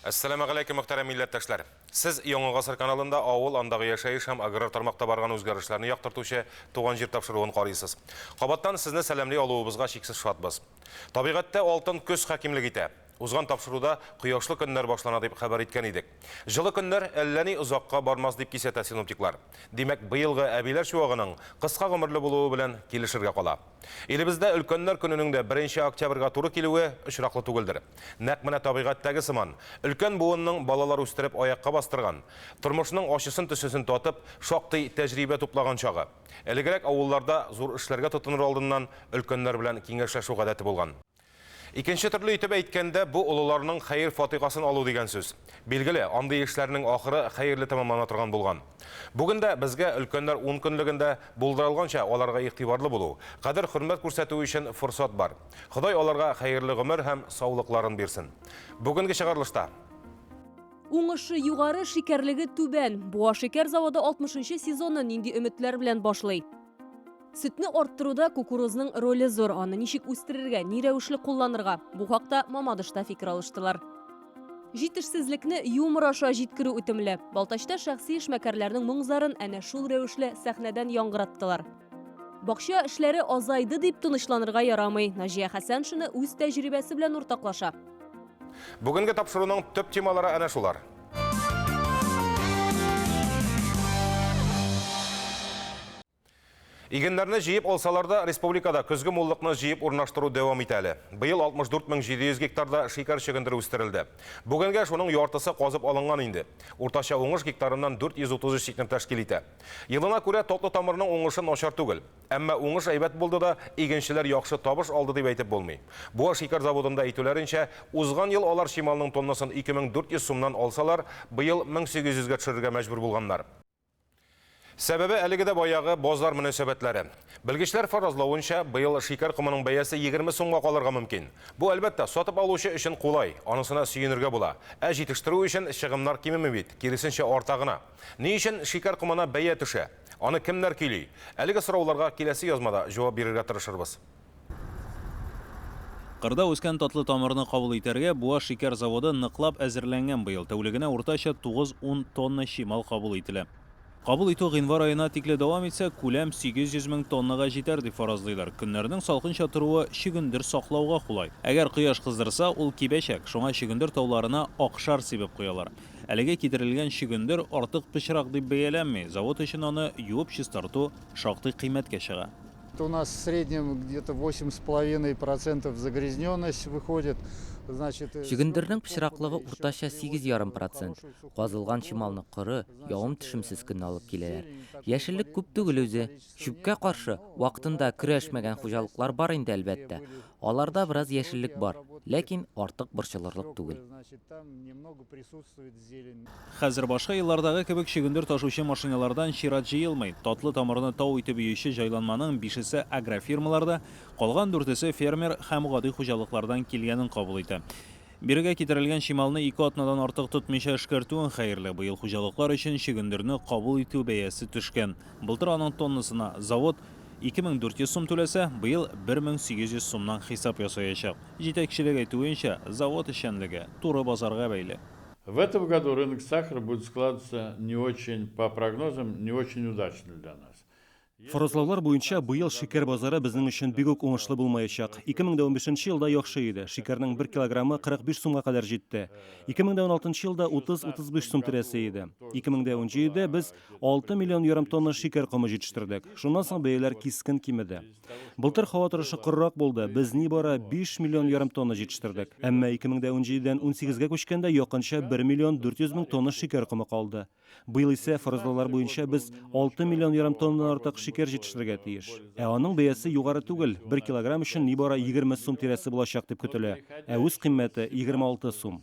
Әссәламәгаләйкем, мөхтәрәм милләттәшләр! Сез Яңа гасыр каналында авыл, андагы яшәеш һәм аграр тармакта барган үзгәрешләрне яктыртучы Туган җир тапшыруын карыйсыз. Кабаттан сезне сәламли алуыбызга чиксез шатбыз. Табигатьтә алтын көз хакимлек итә. Узган тапшыруда кояшлы көннәр башлана дип хәбәр иткән идек. Җылы көннәр әллә ни озакка бармас дип кисәтә синоптиклар. Димәк, быелгы әбиләр чуагының кыска гомерле булуы белән килешергә кала. Илебездә Өлкәннәр көненең дә беренче октябрьгә туры килүе очраклы түгелдер. Нәкъ менә табигатьтәге сыман, өлкән буынның балалар үстереп аякка бастырган, тормышның ачысын-төчесен татып, шактый тәҗрибә туплаган чагы. Элегрәк авылларда зур эшләргә тотыныр алдыннан өлкәннәр белән киңәшләшү гадәте булган. Икенче төрле итеп әйткәндә, бу олыларның хәер-фатыйхасын алу дигән сүз. Билгеле, андый эшләрнең ахыры хәерле тәмамлана торган булган. Бүген дә безгә өлкәннәр ункөнлегендә булдыралганча аларга игътибарлы булу, кадер-хөрмәт күрсәтү өчен форсат бар. Ходай аларга хәерле гомер һәм саулыкларын бирсен. Бүгенге чыгарылышта. Уңышы югары, шикәрлеге түбән. Буа шикәр заводы 60 нчы сезонны нинди өметләр белән башлый? Сөтне арттыруда кукурузның роле зур. Аны ничек үстерергә, ни рәвешле кулланырга? Бу хакта Мамадышта фикер алыштылар. Җитешсезлекне юмор аша җиткерү үтемле. Балтачта шәхси эшмәкәрләрнең моң-зарын әнә шул рәвешле сәхнәдән яңгыраттылар. Бакча эшләре азайды дип тынычланырга ярамый. Наҗия Хәсәншина үз тәҗрибәсе белән уртаклаша. Бүгенге тапшыруның төп темалары әнә шулар. Игеннәрне җыеп алсалар да, республикада көзге муллыкны җыеп урнаштыру дәвам итә әле. Быел 64 700 гектарда шикәр чөгендере үстерелде. Бүгенгә шуның яртысы казып алынган инде. Уртача уңыш гектарыннан 433 центнер тәшкил итә. Елына күрә татлы тамырның уңышы начар түгел. Әмма уңыш әйбәт булды да, игенчеләр яхшы табыш алды дип әйтеп булмый. Буа шикәр заводында әйтүләренчә, узган ел алар чималның тоннасын 2400 сумнан алсалар, быел 1800 гә төшерергә мәҗбүр булганнар. Сәбәбе әлеге дә баягы базар мөнәсәбәтләре. Белгечләр фаразлавынча, быел шикәр комының бәясе 20 сумга калырга мөмкин. Бу, әлбәттә, сатып алучы өчен кулай, анысына сөенергә була. Ә җитештерү өчен чыгымнар кимеми бит, киресенчә арта гына. Ни өчен шикәр комына бәя төшә? Аны кемнәр көйли? Әлеге сорауларга киләсе язмада җавап бирергә тырышырбыз. Кырда үскән татлы тамырны кабул итәргә Буа шикәр заводы ныклап әзерләнгән быел. Тәүлегенә уртача 9-10 тонна чимал кабул ителә. Кабул итү гыйнвар аена тикле дәвам итсә, күләм 800 мең тоннага җитәр дип фаразлыйлар. Көннәрнең салкынча торуы чөгендер саклауга кулай. Әгәр кояш кыздырса, ул кибәчәк, шуңа чөгендер тауларына акшар сибеп куялар. Әлегә китерелгән чөгендер артык пычрак дип бәяләнми, завод өчен аны юып чистарту шактый кыйммәткә чыга. У нас в среднем где-то 8,5% загрязненность выходит. Значит, э, Чөгендернең пычраклыгы уртача 8,5 процент. Казылган чималны коры, явым-төшемсез көнне алып киләләр. Яшеллек күп түгел үзе. Чүпкә каршы, вакытында көрәшмәгән хуҗалыклар бар инде, әлбәттә. Аларда бераз яшеллек бар, ләкин артык борчылырлык түгел. Хәзер башка еллардагы кебек чөгендер ташучы машиналардан чират җыелмый. Татлы тамырны тау итеп өюче җайланманың бишесе агрофирмаларда, калган дүртесе фермер һәм гади хуҗалыклардан килгәнен кабул итә. Бирегә китерелгән чималны ике атнадан артык тотмыйча эшкәртүең хәерле. Быел хуҗалыклар өчен чөгендерне кабул итү бәясе төшкән. Былтыр аның тоннасына завод 2400 сум түләсә, быел 1800 сумнан хисап ясаячак. Җитәкчелек әйтүенчә, завод эшчәнлеге туры базарга бәйле. В этом году рынок сахара будет складываться не очень, по прогнозам, не очень удачно для нас. Фаразлаулар буенча, быел шикәр базары безнең өчен бик үк уңышлы булмаячак. 2015 елда яхшы иде, шикәрнең бер килограммы 45 сумга кадәр җитте. 2016 елда 30-35 сум тирәсе иде. 2017-дә без 6 миллион ярым тонна шикәр комы җитештердек. Шуннан соң бәяләр кискен кимеде. Былтыр һава торышы корырак булды, без нибары 5 миллион ярым тонна җитештердек. Әмма 2017-дән 18-гә күчкәндә якынча 1 миллион 400 мең тонна шикәр комы калды. Быел исә фаразлаулар буенча без 6 миллион ярым тоннадан артык шикәр җитештерергә тиеш. Ә аның бәясе югары түгел, бер килограмм өчен нибары 20 сум тирәсе булачак дип көтелә, ә үз кыйммәте 26 сум.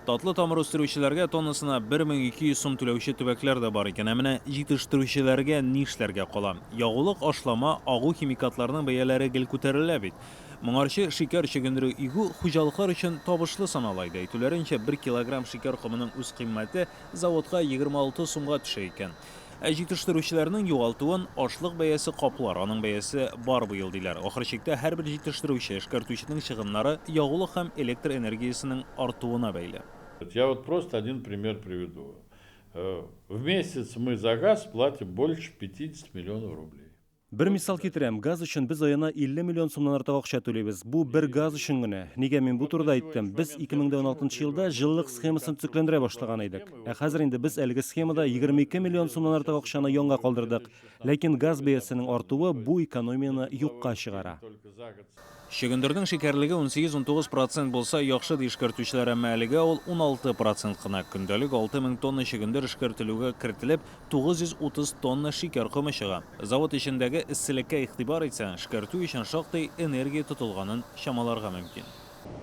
Татлы тамыр үстерүчеләргә тоннасына 1200 сум түләүче төбәкләр дә бар икән. Ә менә җитештерүчеләргә нишләргә кала? Ягулык, ашлама, агу химикатларның бәяләре гел күтәрелә бит. Моңарчы шикәр чөгендере игү хуҗалыклар өчен табышлы санала иде. Әйтүләренчә, бер килограмм шикәр комының үзкыйммәте заводка 26 сумга төшә икән. Ә җитештерүчеләрнең югалтуын ашлык бәясе каплар, аның бәясе бар быел, диләр. Ахыр чиктә һәрбер җитештерүче, эшкәртүченең чыгымнары ягулык һәм электр энергиясенең артуына бәйле. Я вот просто один пример приведу. В месяц мы за газ платим больше 50 миллионов рублей. Бер мисал китерәм, газ өчен без аена 50 миллион сумнан артык акча түлибез. Бу бер газ өчен генә. Нигә мин бу турыда әйттем? Без 2016 елда җылылык схемасын төзекләндерә башлаган идек. Ә хәзер инде без әлеге схемада 22 миллион сумнан артык акчаны янга калдырдык. Ләкин газ бәясенең артуы бу экономияне юкка чыгара. Чөгендернең шикәрлеге 18-19 процент булса, яхшы, ди эшкәртүчеләр, әмма әлегә ул 16 процент кына. Көндәлек 6000 тонна чөгендер эшкәртелүгә кертелеп, 930 тонна шикәр комы чыга. Завод эчендәге эсселеккә игътибар итсәң, эшкәртү өчен шактый энергия тотылганын чамаларга мөмкин.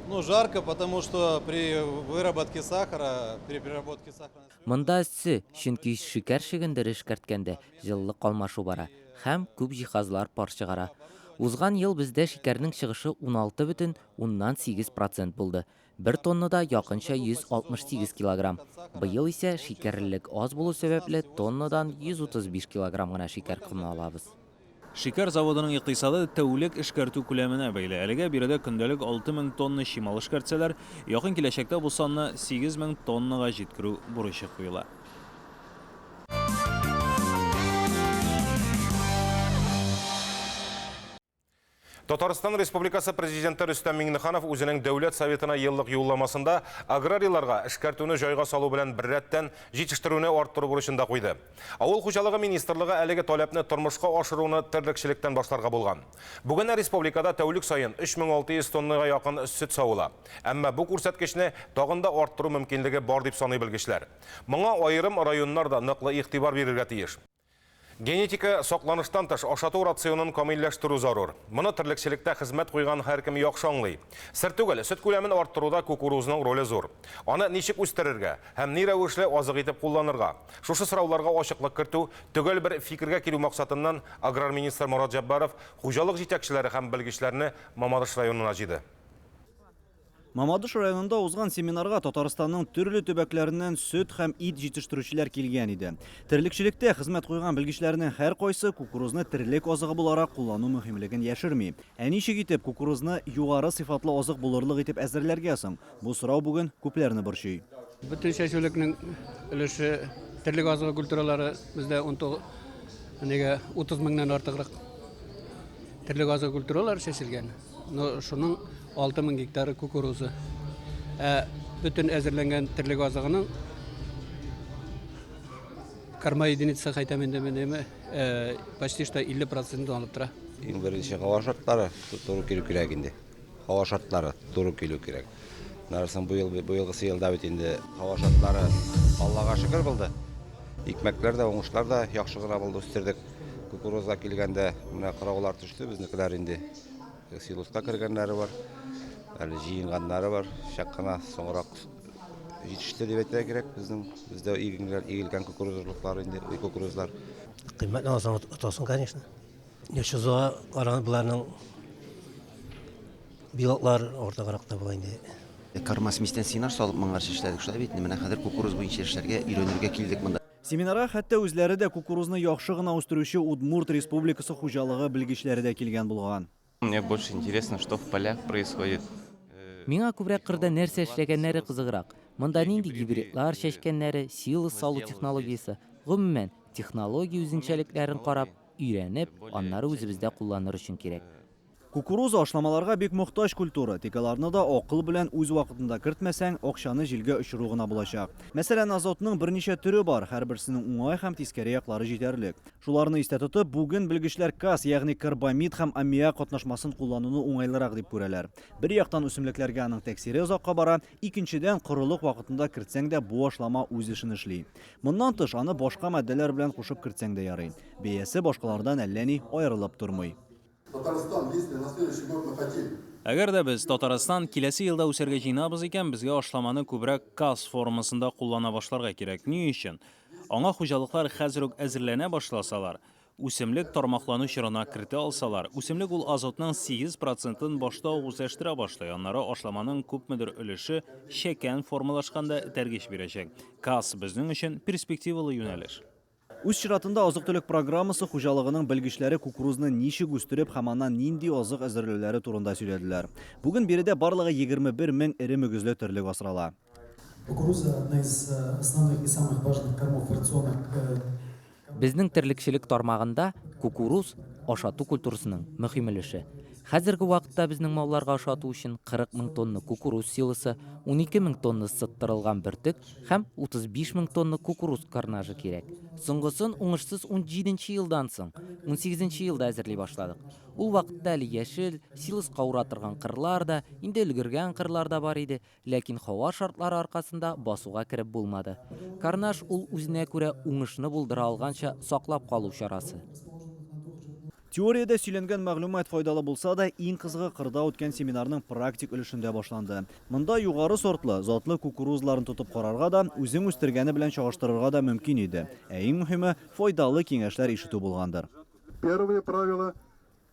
Ну, жарко, потому что при выработке сахара, при переработке сахара... Монда эссе, чөнки шикәр чөгендере эшкәрткәндә җылылык алмашу бара һәм күп җиһазлар пар чыгара. Узган ел бездә шикәрнең чыгышы 16,8 процент булды. Бер тоннада якынча 168 килограмм. Быел исә шикәрлелек аз булу сәбәпле тоннадан 135 килограмм гына шикәр комы алабыз. Шикәр заводының икътисады тәүлек эшкәртү күләменә бәйле. Әлегә биредә көндәлек 6000 тонна чимал эшкәртсәләр, якын киләчәктә бу санны 8000 тоннага җиткерү бурычы куела. Татарстан Республикасы Президенты Рөстәм Миңнеханов үзенең Дәүләт Советына еллык юлламасында аграрийларга эшкәртүне җайга салу белән беррәттән җитештерүне арттыру бурычын да куйды. Авыл хуҗалыгы министрлыгы әлеге таләпне тормышка ашыруны терлекчелектән башларга булган. Бүген республикада тәүлек саен 3600 тоннага якын сөт савыла. Әмма бу күрсәткечне тагын да арттыру мөмкинлеге бар дип саный белгечләр. Моңа аерым районнар да ныклы игътибар бирергә тиеш. Генетика сакланыштан тыш ашату рационын камилләштерү зарур. Моны терлекчелектә хезмәт куйган һәркем яхшы аңлый. Сер түгел, сөт күләмен арттыруда кукурузның роле зур. Аны ничек үстерергә һәм ни рәвешле азык итеп кулланырга? Шушы сорауларга ачыклык кертү, төгәл бер фикергә килү максатыннан аграр министр Марат Җәббаров хуҗалык җитәкчеләре һәм белгечләрне Мамадыш районына җыйды. Мамадыш районында узган семинарга Татарстанның төрле төбәкләреннән сөт һәм ит җитештерүчеләр килгән иде. Терлекчелектә хезмәт куйган белгечләрнең һәркайсы кукурузны терлек азыгы буларак куллану мөһимлеген яшерми. Ә ничек итеп кукурузны югары сыйфатлы азык булырлык итеп әзерләргә соң? Бу сорау бүген күпләрне борчый. Бөтен чәчүлекнең өлеше терлек азыгы культуралары бездә 19 нигә 30 меңнән артыграк терлек азыгы культуралары чәчелгән. Но шуның 6000 гектары кукуруза. Ә бөтен әзерләнгән терлек азыгының корма единица әйтәм инде мин, почти что 50 процентын алып тора. Иң беренче һава шартлары туры килү кирәк инде. Һава шартлары туры килү кирәк. Нарысын бу ел, быелгысы елда бит инде һава шартлары Аллага шөкер булды. Икмәкләр дә, уңышлар да яхшы гына булды, үстердек. Кукурузга килгәндә менә кыраулар төште, безнекеләр инде силоска кергәннәре бар, әле җыенганнары бар. Чак кына соңрак җитеште дип әйтергә кирәк безнең бездә игенгән игелгән кукуруз орлыклары инде, кукурузлар. Кыйммәтне алсаң отасың, конечно. Йошызга караганда боларның белоклар артыграк та була инде. Корма сместән сенаж салып моңарчы эшләдек, шулай бит. Менә хәзер кукуруз буенча эшләргә, өйрәнергә килдек монда. Семинарга хәтта үзләре дә кукурузны яхшы гына үстерүче Удмурт Республикасы хуҗалыгы белгечләре дә килгән булган. Мне больше интересно, что в полях происходит. Миңа күбрәк кырда нәрсә эшләгәннәре кызыграк. Монда нинди гибридлар чәчкәннәре, силос салу технологиясе, гомумән, технология үзенчәлекләрен карап, өйрәнеп, аннары үзебездә кулланыр өчен кирәк. Кукуруза ашламаларга бик мохтаҗ культура, тик аларны да акыл белән үз вакытында кертмәсәң, акчаны җилгә очыру гына булачак. Мәсәлән, азотның берничә төре бар, һәрберсенең уңай һәм тискәре яклары җитәрлек. Шуларны истә тотып, бүген белгечләр КАС, ягъни карбамид һәм аммиак катнашмасын куллануны уңайлырак дип күрәләр. Бер яктан үсемлекләргә аның тәэсире озакка бара, икенчедән, корылык вакытында кертсәң дә бу ашлама үз эшен эшли. Моннан тыш, аны башка матдәләр белән кушып кертсәң дә ярый. Бәясе башкалардан әллә ни аерылып тормый. Татарстан, если на следующий год мы хотим. Әгәр дә без Татарстан киләсе елда үсәргә җыенабыз икән, безгә ашламаны күбрәк КАС формасында куллана башларга кирәк. Ни өчен? Аңа хуҗалыклар хәзер үк әзерләнә башласалар, үсемлек тармаклану чорына кертә алсалар, үсемлек ул азотның 8 процентын башта ук үзләштерә башлый, аннары ашламаның күпмедер өлеше чәкән формалашканда этәргеч бирәчәк. КАС безнең өчен перспективалы юнәлеш. Үз чиратында азык-төлек программасы хуҗалыгының белгечләре кукурузны ничек үстереп һәм аннан нинди азык әзерләүләре турында сөйләделәр. Бүген биредә барлыгы 21 мең эре мөгезле терлек асрала. Кукуруза одна из основных и самых важных кормов в рационах Безнең терлекчелек тармагында кукуруз, ашату культурасының мөһим өлеше. Хәзерге вакытта безнең малларга ашату өчен 40 мең тонна кукуруз силосы, 12 мең тонна сыттырылган бөртек һәм 35 мең тонна кукуруз карнажы кирәк. Соңгысын уңышсыз унҗиденче елдан соң, унсигезенче елда әзерли башладык. Ул вакытта әле яшел, силоска ура торган кырлар да, инде өлгергән кырлар да бар иде, Ләкин һава шартлары аркасында басуга кереп булмады. Карнаж ул үзенә күрә уңышны булдыра алганча саклап калу чарасы. Теориядә сөйләнгән мәгълүмат файдалы булса да, иң кызыгы кырда үткән семинарның практик өлешендә башланды. Монда югары сортлы, затлы кукурузларын тотып карарга да, үзең үстергәне белән чагыштырырга да мөмкин иде. Ә иң мөһиме, файдалы киңәшләр ишетү булгандыр. Первое правило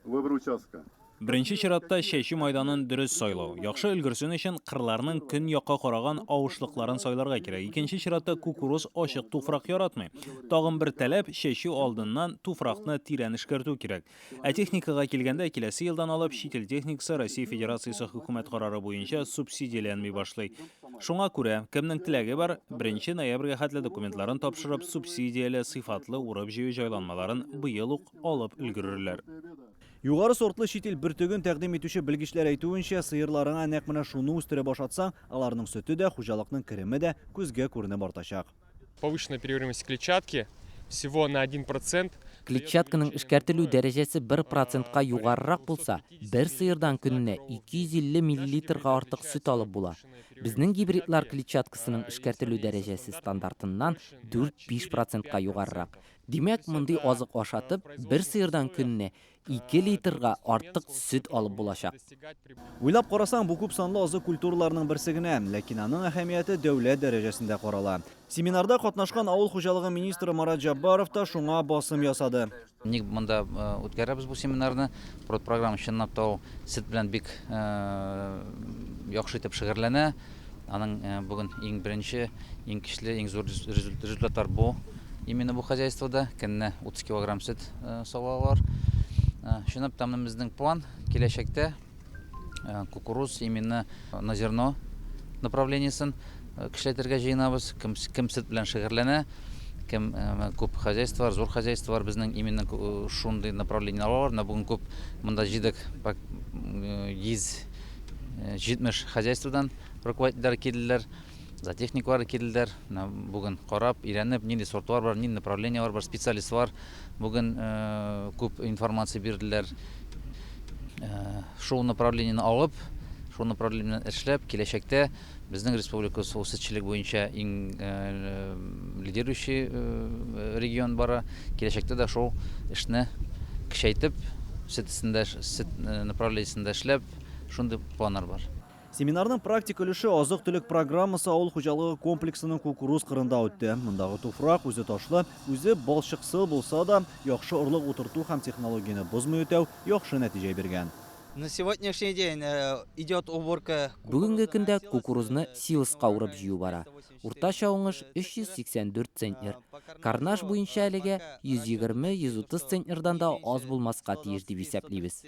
Выбор участка. Беренче чиратта чәчү майданын дөрес сайлау. Яхшы өлгерсен өчен кырларның көньякка караган авышлыкларын сайларга кирәк. Икенче чиратта кукуруз ачык туфрак яратмый. Тагын бер таләп, чәчү алдыннан туфракны тирән эшкәртү кирәк. Ә техникага килгәндә, киләсе елдан алып чит ил техникасы Россия Федерациясе хөкүмәт карары буенча субсидияләнми башлый. Шуңа күрә, кемнең теләге бар, беренче ноябрьгә хәтле документларын тапшырып, субсидияле, сыйфатлы урып-җыю җайланмаларын быел ук алып өлгерерләр. Югары сортлы чит ил бөртеген тәкъдим итүче белгечләр әйтүенчә, сыерларыңа нәкъ менә шуны үстереп ашатсаң, аларның сөте дә, хуҗалыкның кереме дә күзгә күренеп артачак. Повышенная перевариваемость клетчатки всего на 1%. Клетчатканың эшкәртелү дәрәҗәсе бер процентка югарырак булса, бер сыердан көненә 250 миллилитрга артык сөт алып була. Безнең гибридлар клетчаткасының эшкәртелү дәрәҗәсе стандартыннан дүрт-биш процентка югарырак. Димәк, мондый азык ашатып, бер сыердан көненә 2 литрга артык сөт алып булачак. Уйлап карасаң, бу күп санлы азык культураларының берсе генә, ләкин аның әһәмияте дәүләт дәрәҗәсендә карала. Семинарда катнашкан авыл хуҗалыгы министры Марат Җәббаров та шуңа басым ясады. Ник монда үткәрәбез бу семинарны? Продпрограмма чынлап та ул сөт белән бик яхшы итеп шөгырьләнә. Аның бүген иң беренче, иң көчле, иң зур результатлар бу. Именно бу хозяйствода көненә 30 килограмм сөт савалар. Чынлап та менә безнең план киләчәктә кукуруз именно на зерно направлениесен көчләтергә җыенабыз. Кем, кем сөт белән шөгырьләнә, кем күп хозяйстволар, зур хозяйстволар безнең именно шундый направлениеләр бар. Менә бүген күп монда җыйдык 100 70 хозяйстводан руководительләр килделәр, зоотехниклар килделәр. Менә бүген карап, өйрәнеп, нинди сортлар бар, нинди направлениеләр бар, специалистлар бүген күп информация бирделәр. Шул направлениене алып, шул направление белән эшләп, киләчәктә безнең республика ул сөтчелек буенча иң лидирующий регион бара. Киләчәктә дә шул эшне көчәйтеп, сөт өстендә, сөт направлениесендә эшләп, шундый планнар бар. Семинарның практик өлеше азык-төлек программасы авыл хуҗалыгы комплексының кукуруз кырында үтте. Мондагы туфрак үзе ташлы, үзе балчыксыл булса да, яхшы орлык утырту һәм технологияне бозмый үтәү яхшы нәтиҗә биргән. На сегодняшний день идет уборка. Бүгенге көндә кукурузны силоска урып җыю бара. Уртача уңыш 384 центнер. Карнаж буенча әлегә 120-130 центнердан да аз булмаска тиеш дип исәплибез.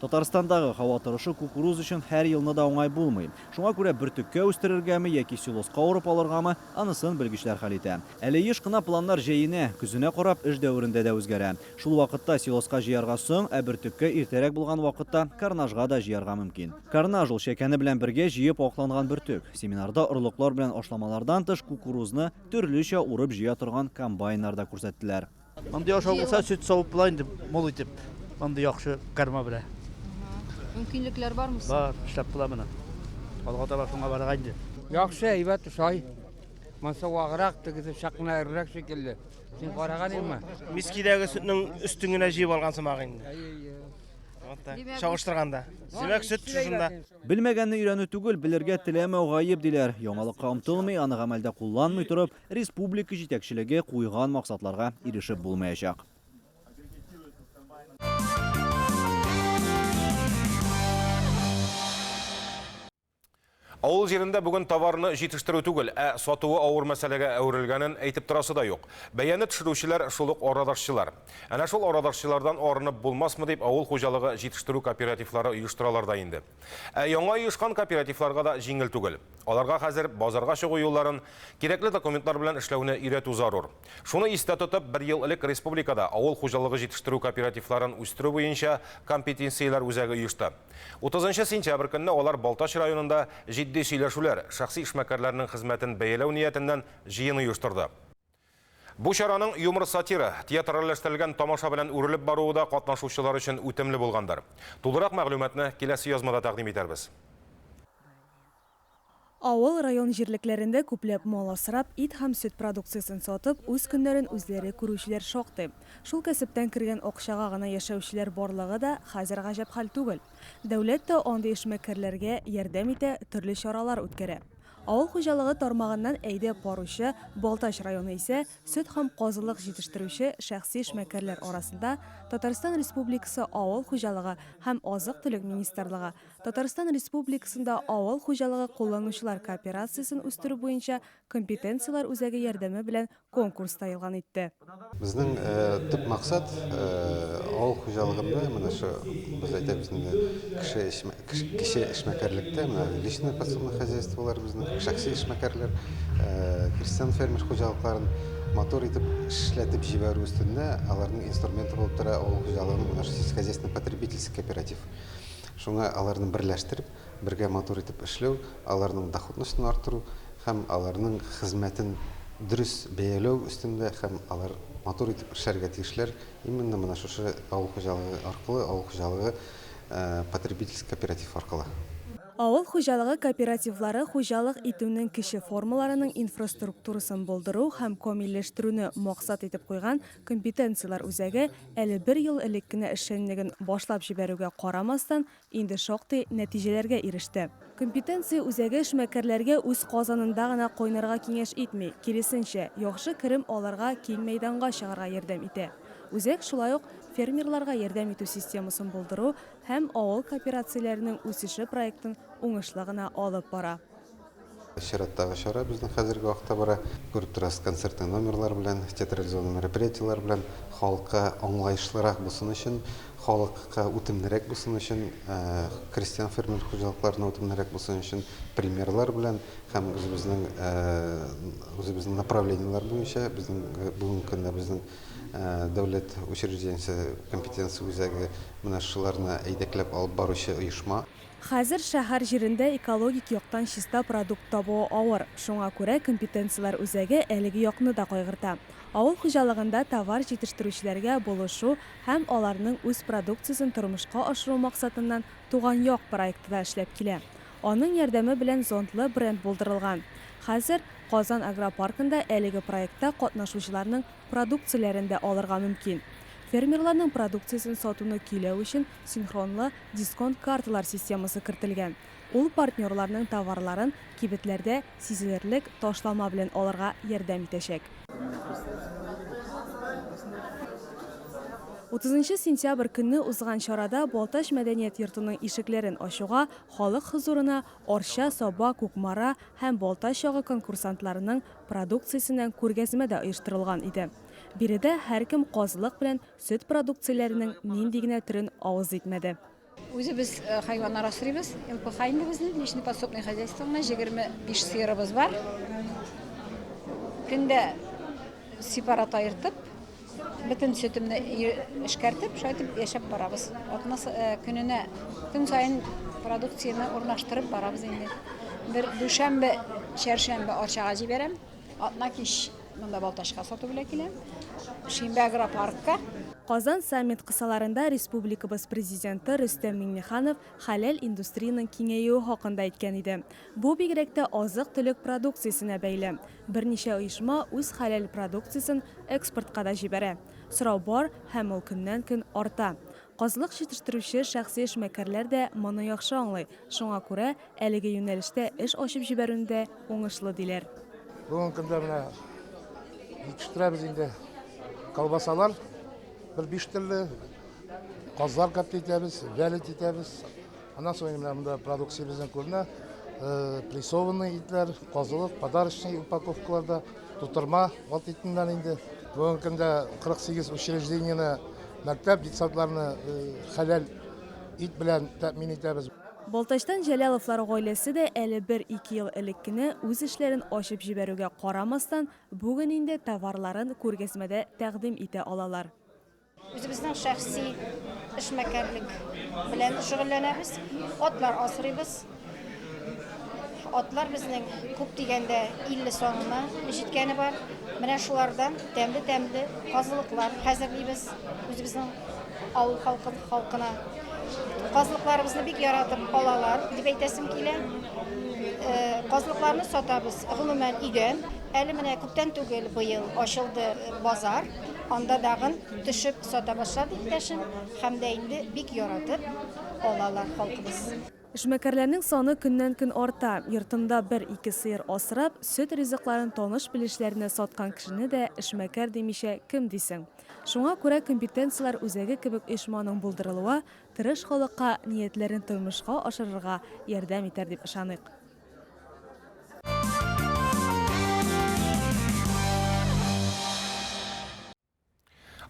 Татарстандагы һава торышы кукуруз өчен һәр елны да уңай булмый. Шуңа күрә бөртеккә үстерергәме яки силоска урып алыргамы, анысын белгечләр хәл итә. Әле еш кына планнар җәенә, көзенә карап эш дәверендә дә үзгәрә. Шул вакытта силоска җыярга соң, ә бөртеккә иртәрәк булган вакытта карнажга да җыярга мөмкин. Карнаж ул чәкәне белән бергә җыеп акланган бөртек. Семинарда орлыклар белән ашламалардан тыш кукурузны төрлечә урып җыя торган комбайннар да күрсәттеләр. Мондый ашау булса, сөт савып була инде мул итеп. Мондый яхшы корма белән. Мөмкинлекләр бармы соң? Бар, эшләп була моны. Алга таба шуңа барырга инде. Яхшы, әйбәт, ошай. Монысы ваграк, тегесе чак кына эрерәк шикелле. Син караган идеңме? Мискидәге сөтнең өстен генә җыеп алган сымак инде. Чагыштырганда. Димәк, сөт шушында. Белмәгәнне өйрәнү түгел, белергә теләмәү гаеп, диләр. Яңалыкка омтылмый, аны гамәлдә кулланмый торып, республика җитәкчелеге куйган максатларга ирешеп булмаячак. Авыл җирендә бүген товарны җитештерү түгел, ә сатуы авыр мәсьәләгә әверелгәнен әйтеп торасы да юк. Бәяне төшерүчеләр шул ук арадашчылар. Әнә шул арадашчылардан арынып булмасмы дип авыл хуҗалыгы җитештерү кооперативлары оештыралар да инде. Ә яңа оешкан кооперативларга да җиңел түгел. Аларга хәзер базарга чыгу юлларын, кирәкле документлар белән эшләүне өйрәтү зарур. Шуны истә тотып, бер ел элек республикада авыл хуҗалыгы җитештерү кооперативларын үстерү буенча компетенцияләр үзәге оешты. 30 сентябрь көнне алар Балтач районында җитди сөйләшүләр, шәхси эшмәкәрләрнең хезмәтен бәяләү ниятеннән җыен оештырды. Бу чараның юмор-сатира, театральләштерелгән тамаша белән үрелеп баруы да катнашучылар өчен үтемле булгандыр. Тулырак мәгълүматны киләсе язмада тәкъдим итәрбез. Авыл, район җирлекләрендә күпләп мал асрап, ит һәм сөт продукциясен сатып, үз көннәрен үзләре күрүчеләр шактый. Шул кәсептән кергән акчага гына яшәүчеләр барлыгы да хәзер гаҗәп хәл түгел. Дәүләт тә андый эшмәкәрләргә ярдәм итә, төрле чаралар үткәрә. Авыл хуҗалыгы тармагыннан әйдәп баручы Балтач районы исә сөт һәм казылык җитештерүче шәхси эшмәкәрләр арасында Татарстан Республикасы Авыл хуҗалыгы һәм азык-төлек министрлыгы, Татарстан Республикасында авыл хуҗалыгы кулланучылар кооперациясен үстерү буенча компетенцияләр үзәге ярдәме белән конкурс та игълан итте. Безнең төп максат, авыл хуҗалыгында менә шу, без әйтәбез инде, кеше кече эшмәкәрлектә, менә личное подсобное хозяйстволар безнең, шәхси эшмәкәрләр, крестьян-фермер хуҗалыкларын матур итеп эшләтеп җибәрү өстендә аларның инструменты булып тора авыл хуҗалыгының менә шу сельскохозяйственно потребительский кооператив. Шуңа аларны берләштереп, бергә матур итеп эшләү, аларның доходностен арттыру һәм аларның хезмәтен дөрес бәяләү өстендә һәм алар матур итеп эшләргә тиешләр именно менә шушы авыл хуҗалыгы аркылы, авыл хуҗалыгы потребительский кооператив аркылы. Авыл хуҗалыгы кооперативлары хуҗалык итүнең кече формаларының инфраструктурасын булдыру һәм камилләштерүне максат итеп куйган компетенцияләр үзәге әле бер ел элек кенә эшчәнлеген башлап җибәрүгә карамастан, инде шактый нәтиҗәләргә иреште. Компетенция үзәге эшмәкәрләргә үз казанында гына кайнарга киңәш итми, киресенчә, яхшы керем алырга киң мәйданга чыгарга ярдәм итә. Үзәк шулай ук фермерларга ярдәм итү системасын булдыру һәм авыл кооперацияләренең үсеше проектын уңышлы гына алып бара. Чираттагы чара безнең хәзерге вакытта бара. Күреп торасыз, концертный номерлар белән, театрализованный мероприятиеләр белән халыкка аңлаешлырак булсын өчен, халыкка үтемлерәк булсын өчен, крестьян-фермер хуҗалыкларына үтемлерәк булсын өчен примерлар белән һәм үзебезнең үзебезнең направлениеләр буенча безнең бүгенге көндә безнең дәүләт учреждениесе компетенция үзәге менә шуларны әйдәкләп алып баручы оешма. Хәзер шәһәр җирендә экологик яктан чиста продукт табуы авыр. Шуңа күрә компетенцияләр үзәге әлеге якны да кайгырта. Авыл хуҗалыгында товар җитештерүчеләргә булышу һәм аларның үз продукциясен тормышка ашыру максатыннан Туган як проекты да эшләп килә. Аның ярдәме белән зонтлы бренд булдырылган. Хәзер Казан агропаркында әлеге проектта катнашучыларның продукцияләрен дә алырга мөмкин. Фермерларның продукциясен сатуны көйләү өчен синхронлы дисконт карталар системасы кертелгән. Ул партнерларның товарларын кибетләрдә сизелерлек ташлама белән алырга ярдәм итәчәк. 30 сентябрь көнне узган чарада Балтач мәдәният йортының ишекләрен ачуга халык хозурына Арча, Саба, Кукмара һәм Балтач ягы конкурсантларының продукциясеннән күргәзмә дә оештырылган иде. Биредә һәркем казылык белән сөт продукцияләренең нинди генә төрен авыз итмәде. Үзебез хайваннар асрыйбыз. ЛПХ инде безнең, личный подсобный хозяйство гына, 25 сыерыбыз бар. Көндә сепарат аертып, бөтен сөтемне эшкәртеп, шулай итеп яшәп барабыз. Атна көненә, көн саен продукцияне урнаштырып барабыз инде. Бер дүшәмбе, чәршәмбе Арчага җибәрәм. Атна кич монда Балтачка сату белән киләм. Шимбә агропаркка. Казан саммит кысаларында республикабыз Президенты Рөстәм Миңнеханов хәләл индустриянең киңәюе хакында әйткән иде. Бу бигрәк тә азык-төлек продукциясенә бәйле. Берничә оешма үз хәләл продукциясен экспортка да җибәрә. Сорау бар һәм ул көннән-көн арта. Казылык җитештерүче шәхси эшмәкәрләр дә моны яхшы аңлый, шуңа күрә әлеге юнәлештә эш ачып җибәрүне дә уңышлы диләр. Бүгенге көндә менә җитештерәбез инде колбасалар, бер биш төрле, казлар коптить итәбез, вялить итәбез. Аннан соң инде менә монда продукция безнең күренә. Прессованный итләр, казылык, подарочный упаковкаларда, тутырма ат итеннән инде. Бүгенге көндә 48 учреждениене, мәктәп, детсадларны хәләл ит белән тәэмин итәбез. Балтачтан Җәләловлар гаиләсе дә әле бер-ике ел элек кенә үз эшләрен ачып җибәрүгә карамастан, бүген инде товарларын күргәзмәдә тәкъдим итә алалар. Үзебезнең шәхси эшмәкәрлек белән шөгыльләнәбез. Атлар асрыйбыз. Атлар безнең күп дигәндә 50 санына җиткәне бар. Менә шулардан тәмле-тәмле казылыклар хәзерлибез үзебезнең авыл халкы халкына. Казылыкларыбызны бик яратып алалар, дип әйтәсем килә. Э, казылыкларны сатабыз, гомумән, өйдән. Әле менә күптән түгел быел ачылды базар. Анда дагын төшеп сата башлады иптәшем һәм дә инде бик яратып алалар халкыбыз. Эшмәкәрләрнең саны көннән-көн арта. Йортында бер-ике сыер асрап, сөт ризыкларын таныш-белешләренә саткан кешене дә эшмәкәр димичә кем дисең? Шуңа күрә компетенцияләр үзәге кебек оешманың булдырылуы тырыш халыкка ниятләрен тормышка ашырырга ярдәм итәр дип ышаныйк.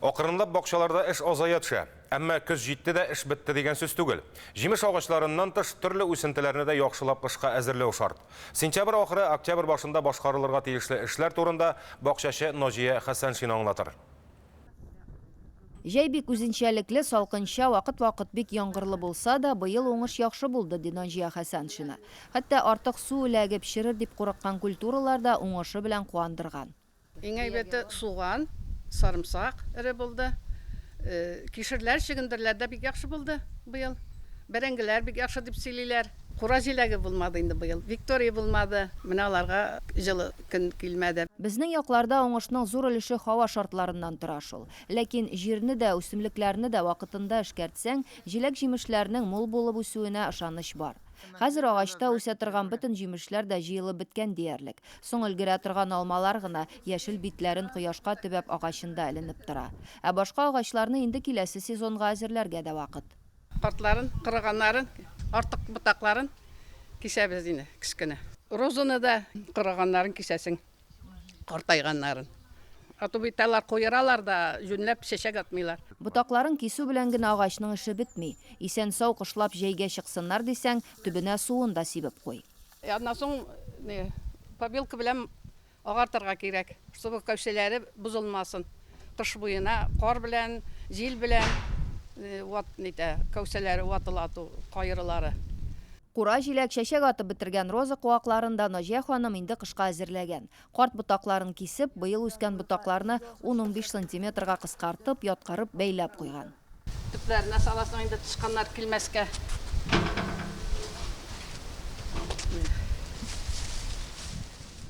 Акрынлап бакчаларда эш азая төшә. Әмма көз җитте дә эш бетте дигән сүз түгел. Җимеш агачларыннан тыш төрле үсентеләрне дә яхшылап кышка әзерләү шарт. Сентябрь ахыры, октябрь башында башкарылырга тиешле эшләр турында бакчачы Наҗия Хәсәншина аңлатыр. Җәй бик үзенчәлекле, салкынча, вакыт-вакыт бик яңгырлы булса да, быел уңыш яхшы булды, ди Наҗия Хәсәншина. Хәтта артык су эләгеп, черер дип курыккан культуралар да уңышы белән куандырган. Иң әйбәте суган, сарымсак эре булды. Кишерләр, чөгендерләр дә бик яхшы булды быел. Бәрәңгеләр бик яхшы дип сөйлиләр. Кура җиләге булмады инде быел. Виктория булмады. Менә аларга җылы көн килмәде. Безнең якларда уңышның зур өлеше һава шартларыннан тора шул. Ләкин җирне дә, үсемлекләрне дә вакытында эшкәртсәң, җиләк-җимешләрнең мул булып үсүенә ышаныч бар. Хәзер агачта үсә торган бөтен җимешләр дә җыелып беткән диярлек. Соң өлгерә торган алмалар гына яшел битләрен кояшка төбәп агачында эленеп тора. Ә башка агачларны инде киләсе сезонга әзерләргә дә вакыт. Картларын, корыганнарын, артык ботакларын кисәбез инде кечкенә. Розаны да корыганнарын кисәсең, картайганнарын. А то бит алар куералар да, җүнләп чәчәк атмыйлар. Ботакларын кисү белән генә агачның эше бетми. Исән-сау кышлап җәйгә чыксыннар дисәң, төбенә суын да сибеп куй. Аннан соң побелка белән Агартырга кирәк, чтобы кәүсәләре бозылмасын. Кыш буена кар белән, җил белән ват нитә, кәүсәләре ватыла ту, каерылары. Кура җиләк, чәчәк атып бетергән роза куакларын да Наҗия ханым инде кышка әзерләгән. Карт ботакларын кисеп, быел үскән ботакларны ун-унбиш сантиметрга кыскартып, яткырып, бәйләп куйган. Төпләренә саласың инде тычканнар килмәскә.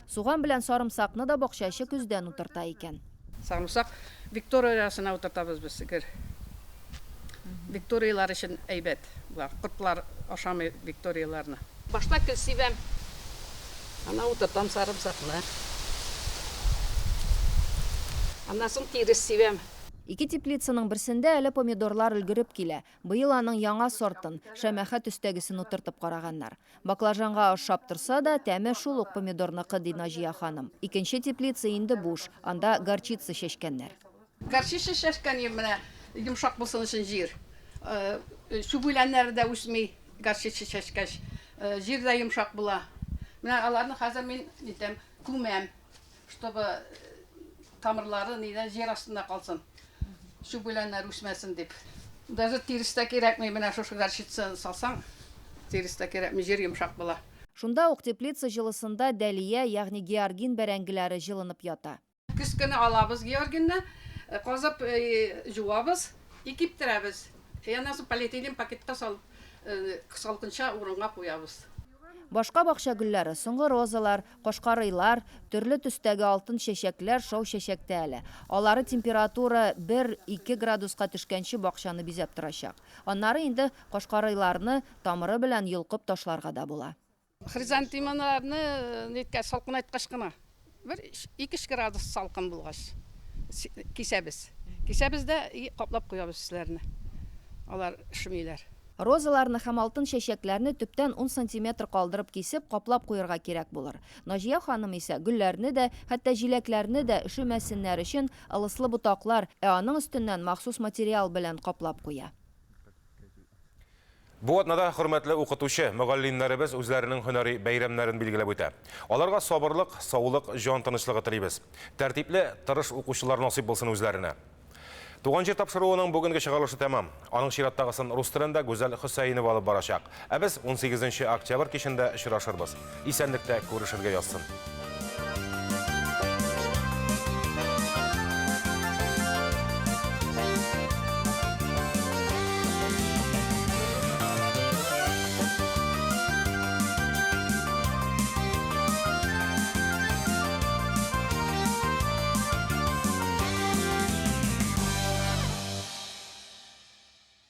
Суган белән сарымсакны да бакчачы көздән утырта икән. Сарымсак викториясенә утыртабыз без гел. Викторияләр өчен әйбәт болар. Кортлар ашамый викторияләрне. Башта көл сибәм, аннан утыртам сарымсакны. Аннан соң тирес сибәм. Ике теплицаның берсендә әле помидорлар өлгереп килә. Быел аның яңа сортын, шәмәхә төстәгесен утыртып караганнар. Баклажанга ошап торса да, тәме шул ук помидорныкы, ди Наҗия ханым. Икенче теплица инде буш, анда горчица чәчкәннәр. Горчица чәчкән идем менә, йомшак булсын өчен җир. Чүп үләннәре дә үсми горчица чәчкәч. Җир дә йомшак була. Менә аларны хәзер мин нитәм, күмәм. Чтобы тамырлары нидә җир астында калсын. Чүп үләннәр үсмәсен дип. Даже тирес тә кирәкми, менә шушы горчица салсаң, тирес тә кирәкми, җир йомшак була. Шунда ук теплица җылысында дәлия, ягъни георгин бәрәңгеләре җылынып ята. Көз көне алабыз георгинны, казып җуабыз и киптерәбез. И аннан соң полиэтилен пакетка салып, салкынча урынга куябыз. Башка бакча гөлләре, соңгы розалар, кашкарыйлар, төрле төстәге алтын чәчәкләр шау чәчәктә әле. Алары температура бер, ике градуска төшкәнче бакчаны бизәп торачак. Аннары инде кашкарыйларны тамыры белән йолкып ташларга да була. Хризантемаларны ниткә салкынайткач кына, бер, ике-өч градус салкын булгач, кисәбез. Кисәбез дә и каплап куябыз өсләренә. Алар өшемиләр. Розаларны һәм алтын чәчәкләрне төптән ун сантиметр калдырып кисеп, каплап куерга кирәк булыр. Наҗия ханым исә гөлләрне дә, хәтта җиләкләрне дә өшемәсеннәр өчен ылыслы ботаклар, ә аның өстеннән махсус материал белән каплап куя. Бу атнада хөрмәтле укытучы, мөгаллимнәребез үзләренең һөнәри бәйрәмнәрен билгеләп үтә. Аларга сабырлык, саулык, җан тынычлыгы телибез. Тәртипле, тырыш укучылар насыйп булсын үзләренә. Туган җир тапшыруының бүгенге чыгарылышы тәмам. Аның чираттагысын рус телендә Гүзәл Хөсәенова алып барачак. Ә без 18 октябрь кичендә очрашырбыз. Исәнлектә күрешергә язсын.